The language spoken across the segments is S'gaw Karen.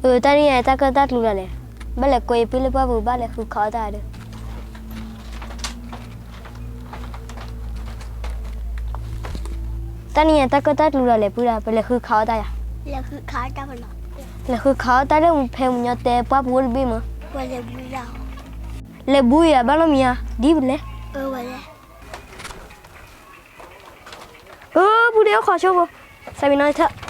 တၢ်န့ၣ်ယတၢ်ကၢၣ်တၢ်ကျူလီၤလဲၣ်. ဘၣ်လဲၤကိးယပုၢ်လၢပှၢ်ပူၤ ဘၣ်လဲၤဃုခးအီၣ်တၢ်ဒီး တၢ်န့ၣ်ယတၢ်ကၢၣ်တၢ်ကျူလီၤလဲၣ် ပုၢ်ဒၣ်, ပလဲၤဃုခးအီၣ်တၢ်ယၤ. လဲၤဃုခးအီၣ်တၢ်လၢဖဲမုၢ်ညီတဲပှၢ်ပူၤအိၣ်တဘ့ၣ်မး. လဲၤဘူးယၤဘၣ်လီၤမံၤဧါ, ဒ်ပလဲၤ အၢ ပုၢ်ဒ့အိၣ်ခိးဆိဖိ, သးပ့ၤနီၣ်ထၢၣ်. ဝ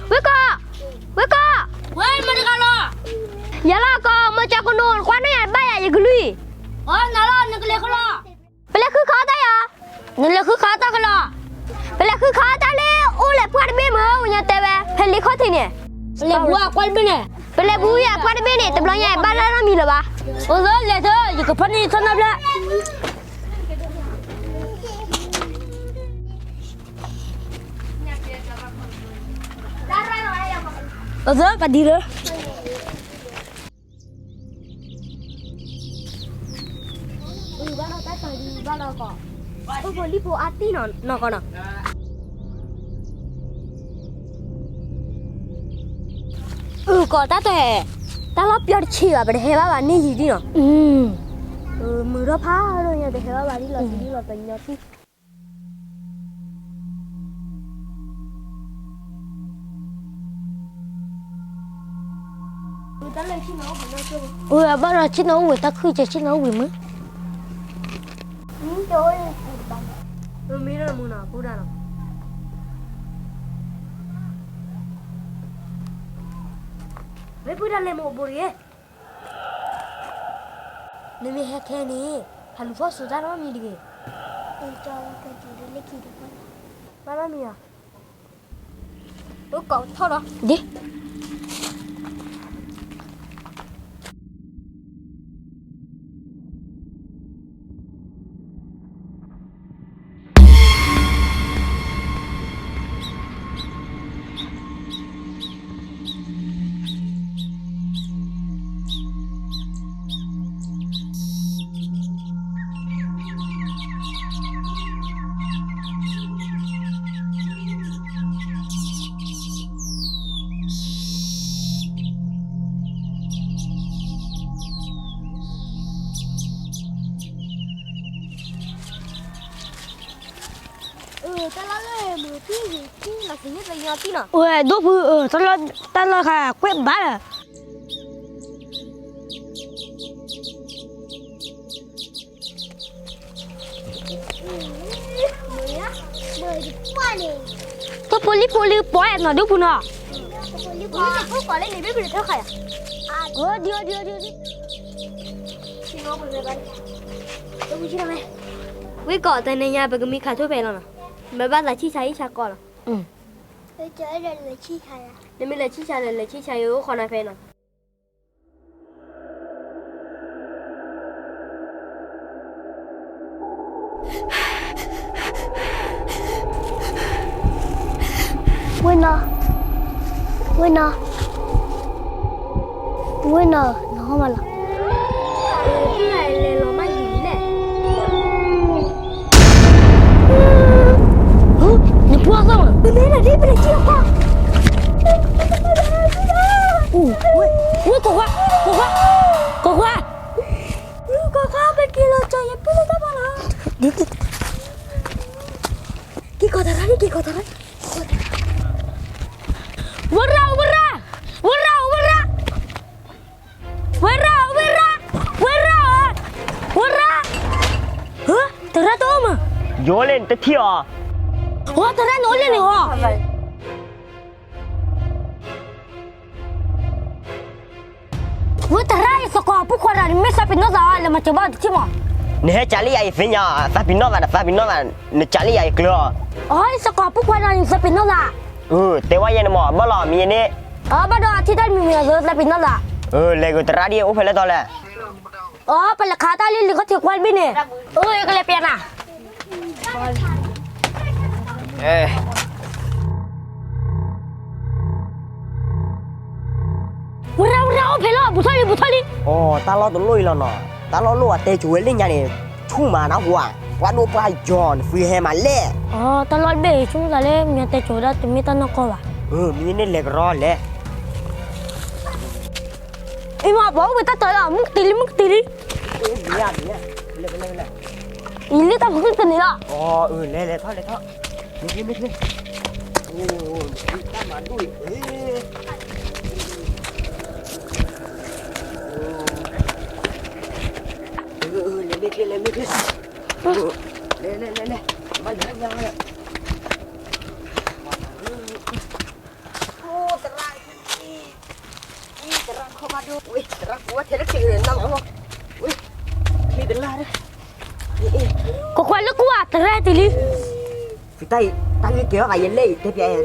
့ၢ်ကီး, ဝ့ၢ်ကီး, ဝ့ၢ်ကီး, ဝဲမတဂၤလီၤ. ယၤလီၤကီး မ့ၢ်ကၠီကနိး ကွၢ်နီၣ်ယၤဘၣ်ယၤ ယကလုၢ်. အီ နၤလီၤ နကလဲၤဃီလီၤ. ပလဲၤဃုခးအီၣ်တၢ်ယၤ. နလဲၤဃုခးအီၣ်တၢ်ကလီၤ. ပလဲၤဃုခးအီၣ်တၢ်လၢအိၣ်လၢပှၢ်တဘ့ၣ်မး အိၣ်ညါတဲဝဲ ဖဲလံာ်ခီၣ်ထံးန့ၣ်. ပလဲၤဘူးအပှၢ်တဘ့ၣ်န့ၣ်, ပလဲၤဘူးယၤပှၢ်တဘ့ၣ်န့ၣ် တဘျီညါဘၣ်လၢနီတမံၤလၢၤဘၣ်. အိၣ်လၢလဲၤသၢ ယကဖီၣ်န့ၢ်ယထီၣ်နၢ်ဖျၢၣ်. အိၣ်သၢ ပဒံလၢ အုၣ်ဘၣ်ဒီးတၢ်တၢ်ဒံးဘၣ်ဒီးကီး, အိၣ်ဖိလံၣ်ဖိအါတံၢ်နီၢ်နီၢ်ကီးနီၤ. အုၣ်ကီးတၢ်တဟဲ, တၢ်လီၢ်ပျီတဆံးဘၣ် ပတဟဲဘၣ်ဘၣ်န့ၢ်ယံၤဒံးနီၤ. မုာ်ထီၣ်ဖးဒိၣ်ညါတဟဲဘၣ်ဘၣ်ဒ်လီၤတံၢ်လီၤတညီထံၣ်. အဘၣ်ဒီးဆ့ၣ်နီၤအိၣ်ဝဲတၢ်ခုၣ်ကဲဆ့ၣ်နီၤအိၣ်ဝံၤမုၢ်, မ့ၢ်လၢမုၢ်နီၤ ပူၤဒၣ်နီၤ, မ့ၢ်ပူၤဒၣ်လဲၤမ့ၢ်အိၣ်ဘိတဂ့ၤ. နမ့ၢ်ဟဲခဲန့ၣ် ဟးလူၤဖီၣ်စိၤတၢ်နီတမံၤတဂ့ၤ. ဘၣ်နီတမံၤဧါ, အိၣ်ကိးထီၣ်လီၤ, ဒ် တၢ်လီၢ်လၢမုၢ်ထံၣ်ဂ့ၤထံၣ်လီၤ သ့ၣ်ညါပယီၤထံၣ်နီၤ, ဝဲဒိၣ်ဖု, တၢ်လီၢ်, တၢ်လီၢ်ခါကွဲးဘၣ်လၢ တဖိလံဖိလံပီၢ်အဲၣ်နီၤဒိၣ်ဖုနီၤ, ဒ်အီၤဒ်အီၤဒ်အီၤဒ်အီၤဒ်, ဝ့ၢ်ကီးတနံၤညါ ပကမံခးထိၣ်ဖဲလီၤနီၤ, မ့ၢ်ဘၣ်သးဆံၣ်ဆါအံၣ်ဆါကီးလီၤ, နမ့ၢ်လဲၤဆံၣ်ဆါန့ၣ် လဲၤဆံၣ်ဆါ ယအိၣ်ဃီနၤဖဲနီၤ. ဝ့ၢ်နီၤ, ဝ့ၢ်နီၤ, ဝ့ၢ်နီၤ နဟီၣ်မးလီၤ. လဲၤလီၤမးယံၤလဲၣ်. နပှၢ်သီၣ်မး ပမ့ၢ်လီၤဒ် ပလဲၤထံၣ်အီၤ, ဝ့ၢ်ကိးခွါ, ကိးခွါ, ကိးခွါ, ကိးခွါ, ပက့ၤလီၤကၠီၤယပုၢ်လၢတၢ်ဖီလာ်, က့ၤကိးတၢ်ရၣ်န့ၣ် က့ၤကိးတၢ်ရၣ်, ဝဲရၣ် ဝဲရၣ်, ဝဲရၣ် ဝဲရၣ်. ဝဲရၣ်, ဝဲရၣ်, ဝဲရၣ်, ဝဲရၣ်, သရၣ်တအိၣ်မး, ယအိၣ်လၢနတထံၣ်အီၤ, ဝဲသရၣ်နအိၣ်လၢန့ၣ်အီၤ, ဝဲသရၣ် ယသကိးပုၢ်ခွါဒီး နမ့ၢ်သးပ့ၤနီၣ်သး လဲၤမၤစၢၤဘၣ်တထံၣ်မး, နဟဲကးလၢယၤယသ့ၣ်ညါ, သးပ့ၤနီၣ်သးဒီး သးပ့ၤနီၣ်သး, နကးလၢယၤယကျၢၤအီၤ, အီ ယသကိးပုၢ်ခွါဒီး နသးပ့ၤနီၣ်သး, တဲဝဲယဲန့ၣ်မး ဘၣ်လီၤမံၤယဲန့ၣ်, အီ ဘၣ်ဒီးအထံၣ်တၢ်တမံၤမံၤအသိး သးပ့ၤနီၣ်သး, လဲၤဂုာ်သရၣ်ဒ်အိၣ်ဖဲလဲၣ်တီလဲၣ်, အီ ပလဲၤခးတၢ်လၢလံာ်ခီၣ်ထံးကွၢ်တဘ့ၣ်န့ၣ်, ယကလဲၤပျဲနၤ. ဖဲလီၤ ဘူးထီၣ်လံ ဘူးထီၣ်လံ. အိ တၢ်လီၢ်တလိၣ်အံၤလီၤနီၤ, တၢ်လီၢ်လိၣ်အတဲကိၤဝဲလၢညါန့ၣ်, ဆူၣ်မးနဟူဧါ, ပှၤဒိၣ်ပှၤယီၤ နသုဟဲမးလဲၣ်. အိ တၢ်လီၢ်တဘ့ၣ် ဆူၣ်မးသးလၢမ့ၢ်တဲကိၤဝဲဒၣ် တမ့ၢ်တၢ်နီၢ်ကီၢ်ဘၣ်. မ့ၢ်န့ၣ်လဲၤကရီလဲၣ်. အံၤမး ပှၤအိၣ်ဝဲတၢ်တီၤလီၤ မုၢ်ကတံၤလံ မုၢ်ကတံၤလံ. ယလၢတၢ်ဖိကျိတန့ၣ်လီၤ. အိ လဲၤလဲၤထီၣ်လဲၤထီၣ်, မ့ၢ်မ့ၢ်, အိ တၢ်မၤဒိၣ်အံၤ, လဲၤမ့ၢ်ကျဲ လဲၤမ့ၢ်ကျဲ, လဲၤလဲၤလဲၤလဲၤ, မၤလဲၤညါ, အိ သရၣ်အံၤ, သရၣ်ခီၣ်ဘၣ်ဒိၣ်, သရၣ်ကူဝဲထဲတချုးနၤမး, ဝဲ, ချံတလၢ်, ကကွၢ်လၢကူဧါ သရၣ်တ့ၢ်လံ. တၢ်ဂ့ၢ်ကဲထီၣ်သးယဲလဲၣ်အံၤ တဲပျးယၤဒ်,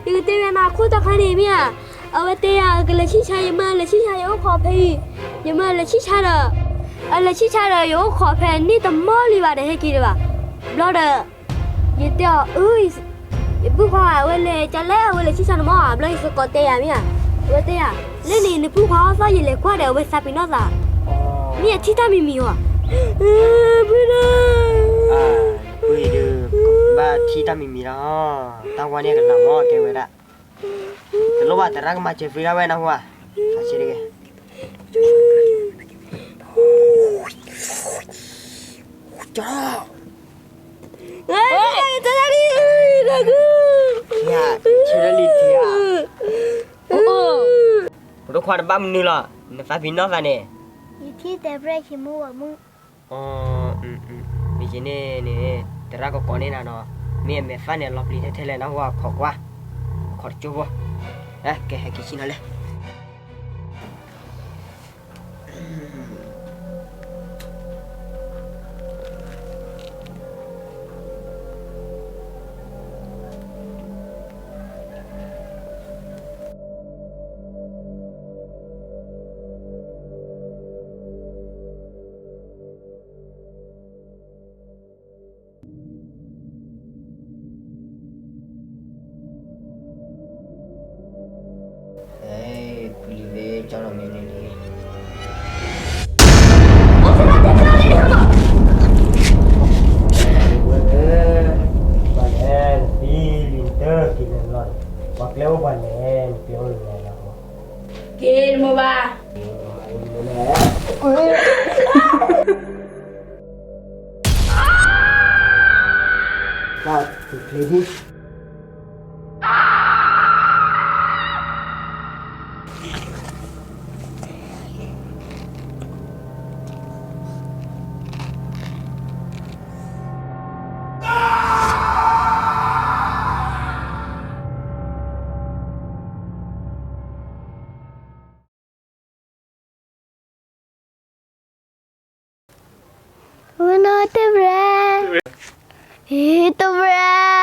ယကတဲပျးနၤ ခိၣ်တီခါန့ၣ်မ့ၢ်ဧါ, အဝဲတဲယၤ ကလဲၤဆံၣ်ဆါ ယမၢလဲၤဆံၣ်ဆါ ယအိၣ်ခိးဖဲအံၤ, ယမၢလဲၤဆံၣ်ဆါဒီး, အလဲၤဆံၣ်ဆါဒီး ယအိၣ်ခိးဖဲန့ၣ်တမီၢ်လံဘၣ်ဒီး ဟဲက့ၤဒံးဘၣ်, ဘျီဒီး ယတဲအီၤ, အၢ, ယပုၢ်ခွါဧၢ အဝဲလဲၤကလဲၣ် အဝဲလဲၤဆံၣ်ဆါန့ၣ်မ့ၢ်ဧါ, ဘျီယသကိးတဲယၤမ့ၢ်ဧါ, အဝဲတဲယၤ, လၢန့ၣ် နပုၢ်ခွါအီၣ်သီယလဲၤကွၢ်ဒီး အဝဲသးပ့ၤနီၣ်သး, မ့ၢ်အထံၣ်တၢ်မံၤမံၤဧါ, ပုၢ်ဒီး, ပုၢ်အံၤဒုး, ဘၣ်ထံၣ်တၢ်မံၤမံၤလီၤ, တၢ်ဝါန့ၣ်ကလၤမီၢ်ကဲဝဲဒၣ်, တလိၣ်ဘၣ် သရၣ်ကမၤစၢၤသုဒၣ်ဝဲနၢ်ဟူဧါ, ဟးဆ့တဂ့ၤ ကၠီ, ဆ့လၢလံၤထံဧါ, ပဒိၣ်ခွါတဘၣ်မနုၤလီၤ, နသးပ့ၤနီၣ်သးန့ၣ်, ယထံၣ်တဲပြဲၢ်ဆံးမုၢ်ဝၤမုၢ်, မ့ၢ်က့ၤန့ၣ်န့ၣ်, သရၣ်ကကိးန့ၢ်နၤနီၤ, မ့ၢ်အမဲာ်သၣ်န့ၣ် အလီၤပျံၤထဲထဲလဲၣ် နၢ်ဟူဧါ, ခိးကွၢ်, ခိးတကၠိဖိ, ကဲဟဲက့ၤဆံနီၤလဲၣ်. ပလံၤဝဲကၠီလီၤမ့ၢ်န့ၣ်လံ, ပှၤကျဲအိၣ်ပှၤလဲၣ်, နကျဲအိၣ်လဲၣ်လီၤ, က့ၤတမုာ်ဘၣ်. တၢ်ပျံၤဒ် ဝဲနီၢ်တဘြဲၣ်, တဘြဲၣ်